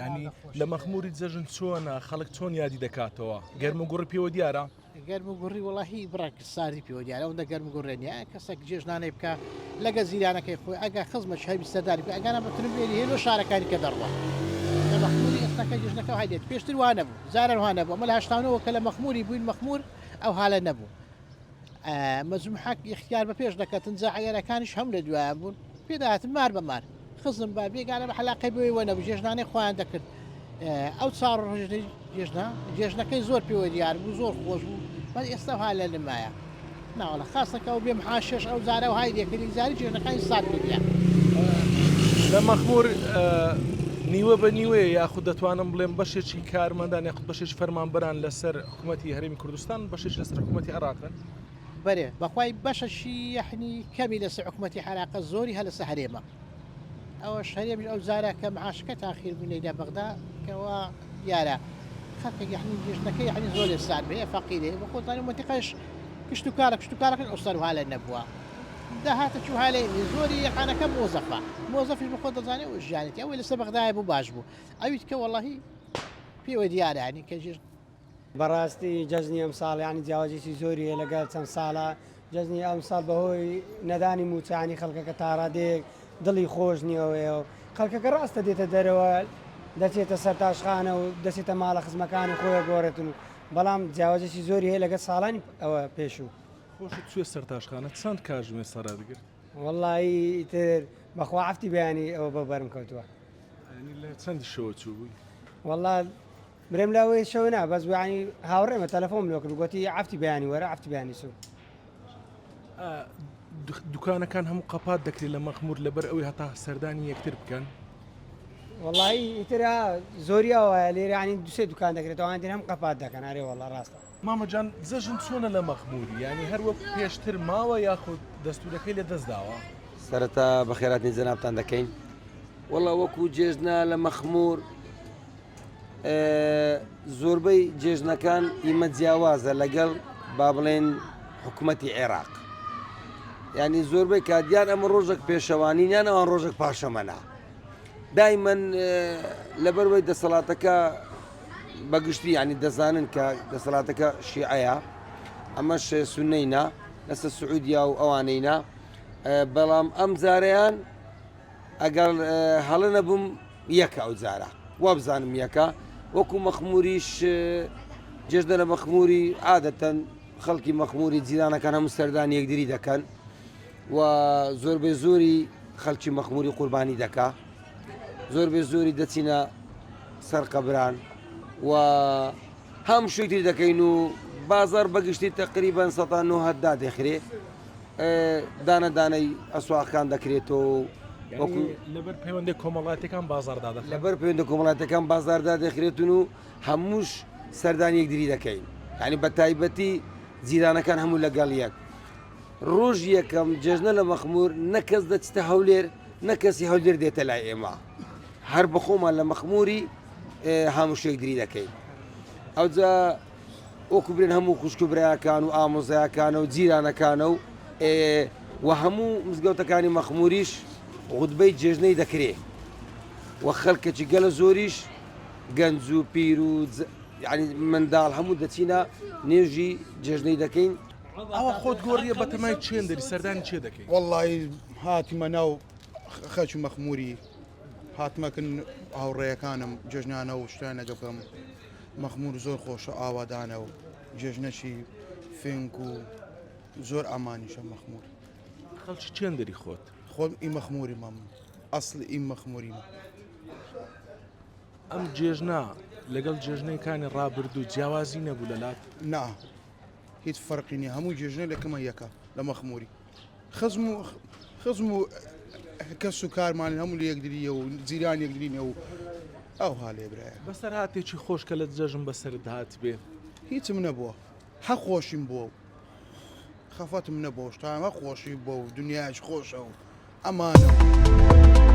ینی لە مەخموری جەژن چۆنە خەڵک چۆن یادی دەکاتەوە گەرم و گوڕی پێوە دیارە؟ گەرم و گوڕی وەڵاهی بڕێک ساردی پێوە دیارە ئەوەندە گەرم و گوڕێ نییە کەسێک جێژنانەی بکە لەگە زیرانەکەی خۆی ئەگە خزمەش هەبی سەردانی بکە ئەگەنا بە ترمبێلی هەیە لۆ شارەکانی کە دەڕوا لە مەخموری ئێستاکە جێژنەکە وای دێت پێشتر وا نەبوو جاران وا نەبوو ئەمە لە هەشتانەوە کە لە مەخموری بووین مەخمور ئەو حالە نەبوو مەزمحەک ئیختیار بە پێش دەکەتن جا عەیارەکانیش هەم لە دوایان بوون پێداهاتن مار بە مار خزم بە بێگانە بە حەلاقەی بەوەی وە نەبوو جێژنانەی خۆیان دەکرد ئەو چاڕ ڕۆژنەی جێژنە جێژنەکەی زۆر پێوە دیار بوو زۆر خۆش بوو بەس ئێستا ها لە نمایە ناوەڵە خاصەکە و بێم حاشێش ئەو جارە و های لێکردی جاری جێژنەکانی سات کردیان لە مەخمور نیوە بە نیوەیە یاخود دەتوانم بڵێم بەشێکی کارمەندان یاخود بەشێکی فەرمانبەران لەسەر حکوومەتی هەرێمی کوردستان بەشێکی لەسەر حکوومەتی عێراقن؟ بەرێ بەخوای بەشەشی یەحنی کەمی لەسەر حکوومەتی عێراقە زۆری هەر لەسەر هەرێمە ئەوەش هەرێمیش ئەو جارە کە معاشەکە تاخیر بوو نەیدا بەغدا کەوا دیارە خەڵکێک یەحنی جێژنەکە یەحنی زۆر لێ سارد بێ فەقیرێ بە خۆتانی مەنتیقەش کشت و کارە کشت و کارەکەش ئەو سەر وهالە نەبووە داهاتە چوو هالەی زۆری یەقانەکە مۆزەفە مۆزەفیش بە خۆ دەزانێ و ژیانێتی ئەوەی لەسەر بەغدایە بوو باش بوو ئەویت کە وەڵاهی پێوە دیارە یانی کە ژێر بەڕاستی جەژنی ئەمساڵ یانی جیاوازیی زۆری هەیە لەگەڵ چەند ساڵە جەژنی ئەمساڵ بەهۆی نەدانی مووچانی خەڵکەکە تاڕادەیەک دڵی خۆش نییەوەیە و خەڵکەکە ڕاستە دێتە دەرەوە دەچێتە سەرتاشخانە و دەچێتە ماڵە خزمەکانی خۆی گۆڕێتن و بەڵام جیاوازیی زۆری هەیە لەگەڵ ساڵانی ئەوە پێشوو. خۆشت چوویە سەرتاشخانە چەند کاژمێر سەرات گرت؟ وەڵایی ئیتر بەخوا عەفتی بەیانی ئەوە بە بەرم کەوتووە. یانی لە چەندی شەوە چووبووی؟ وەڵا برێم لە ئەوەی شەو نا بەس یانی هاوڕێمە تەلەفۆنم لۆ کرد گۆتی عەفتی بەیانی وەرە عەفتی بەیانی چووم. دوکانەکان هەموو قەپات دەکرێت لە مەخمور لەبەر ئەوەی هەتا سەردانی یەکتر بکەن؟ وەڵایی ئیتر زۆری ئەوە لێرە ینی دوسێ دوکان دەکرێت ئەوان تر هەم قەپات دەکەن ئەرێ وەڵا ڕاستە. مامە جان جەژن چۆنە لە مەخموری یانی هەر وەک پێشتر ماوە یاخود دەستورەکەی لە دەست داوە؟ سەرەتا بەخێراتنی جەنابتان دەکەین وەڵا وەکو جێژنە لە مەخمور زۆربەی جێژنەکان ئیمە جیاوازە لەگەڵ با بڵێن حکوومەتی عێراق ینی زۆربەی کاتیان ئەمە ڕۆژێک پێشەوانی یان ئەوان ڕۆژێک پاشەمەنا دایمەن لەبەروەی دەسەڵاتەکە بەگشتی ینی دەزانن کە دەسەڵاتەکە شیعەیە ئەمەش سونەینە لەسەر سعودیا و ئەوانەینا بەڵام ئەم جارەیان ئەگەر هەڵە نەبووم یەکە ئەو جارە وابزانم یەکە وەکو مەخموریش جێژنە لە مەخموری عادەتەن خەڵکی مەخموری جیرانەکان هەموو سەردانی یەکدری دەکەن و زۆربەی زۆری خەڵکی مەخموری قوربانی دەکا زۆربەی زۆری دەچینە سەر قەبران و هەم شوێتی دەکەین و بازار بەگشتی تقریبان 1970 دادەخرێ دانە دانەی ئەسواقەکان دەکرێتەوە و وەکو لەبەر پەیوەندە کۆمەڵاتەکان بازار دادەخرێت لەبەر پەیوەندە کۆمەڵاتەکان بازار دادەخرێتن و هەمووش سەردانی یەکدری دەکەین یعنی بە تایبەتی جیرانەکان هەموو لەگەڵ یەک ڕۆژ یەکەم جێژنە لە مەخمور نە کەس دەچتە هەولێر نە کەسی هەولێر دێتە لای ئێمە هەر بەخۆمان لە مەخموری هەموو شێکدری دەکەین ئەوجا وەکو برێن هەموو خوشک و برایەکان و ئامۆزایەکانە و جیرانەکانە و و هەموو مزگەوتەکانی مەخموریش غوتبەی جێژنەی دەکرێ و خەڵکێکی گەلە زۆریش گەنج و پیر و یعنی منداڵ هەموو دەچینە نوێژی جێژنەی دەکەین. ئەوە خۆت گۆڕیە بەتەمای چێن دەری سەردانی چێ دەکەی؟ وەڵی هاتمە ناو خەچ و مەخموری هاتمەکن هاوڕێیەکانم جێژنانە و شتانەگە بکەم مەخمور زۆر خۆشە ئاوادانە و جێژنەشی فێنک و زۆر ئامانیشە مەخمور. خەڵکی چێن دەری خۆت؟ خۆم ئی مەخموری مام ئەسڵی ئی مەخموریم. ئەم جێژنە لەگەڵ جێژنەکانی ڕابردوو جیاوازی نەبوو لەلات؟ نا هیچ فەرقی نیە هەموو جێژنە لەکەمە یەکە لە مەخموری. خزم و خزم و کەس و کارمان هەموو لە یەکدریە و جیران یەکدرینە و ئەو هالێ برایە. بەسەرهاتێکی خۆش کە لە جەژن بەسەرت هاتبێ؟ هیچم نەبووە هە خۆشیم بووە و خەفەتم نەبووە شتان هە خۆشی بووە و دنیایش خۆشە و ئەمانە و.